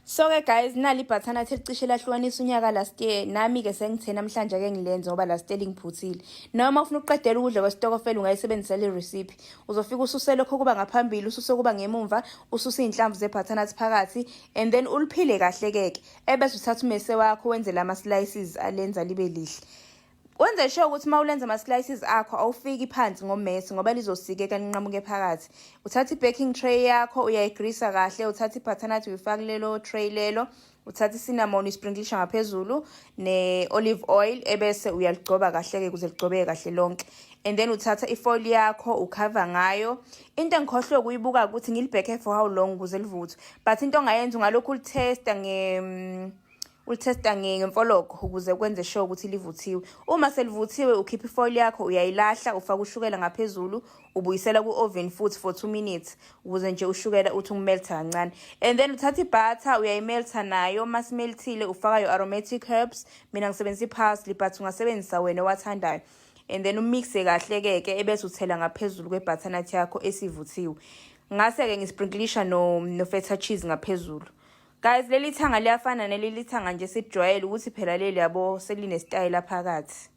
So-ke guys, nali i-butternut elicishe lahlukanisa unyaka last year. Nami-ke sengithe namhlanje ake ngilenze ngoba last year lingiphuthile. Noma ufuna ukuqedela ukudla kwesitokofela, ungayisebenzisa le recipe. Uzofika ususe lokho kuba ngaphambili, ususe kuba ngemumva, ususe iy'nhlamvu ze-butternut phakathi and then uliphile kahle-ke ke. Ebese uthatha umese wakho, wenze lama-slices alenza libe lihle. Wenze sure ukuthi uma ulenza ama-slices akho awufiki phansi ngomese ngoba lizosikeka linqamuke phakathi. Uthatha i-baking tray yakho, uyayigrisa kahle, uthatha i-butternut uyifaka kulelo tray lelo, uthatha i-cinnamon uyisprinklisha ngaphezulu ne-olive oil, ebese uyaligcoba kahle-ke ukuze ligcobeke kahle lonke. And then uthatha i-foil yakho, u-cover ngayo. Into engikhohlwe ukuyibuka ukuthi ngilibheke for how long ukuze livuthwe. But into ongayenza, ungalokhu ulithesta nge ulithesta ngemfologo ukuze kwenze sure ukuthi livuthiwe. Uma selivuthiwe, ukhipha i-foil yakho, uyayilahla, ufaka ushukela ngaphezulu, ubuyisela ku-oven futhi for 2 minutes ukuze nje ushukela uthi ukumeltha kancane. And then uthatha i-butter, uyayimeltha nayo. Masimelthile, ufaka your aromatic herbs. Mina ngisebenzisa i-parsley, but ungasebenzisa wena owathandayo. And then umixe kahle-ke ke, ebese uthela ngaphezulu kwe-butternut yakho esivuthiwe. Ngase-ke ngisprinklisha no-feta cheese ngaphezulu. Guys, leli thanga liyafana neleli thanga nje sijwayele ukuthi phela leli yabo selinesitayela phakathi.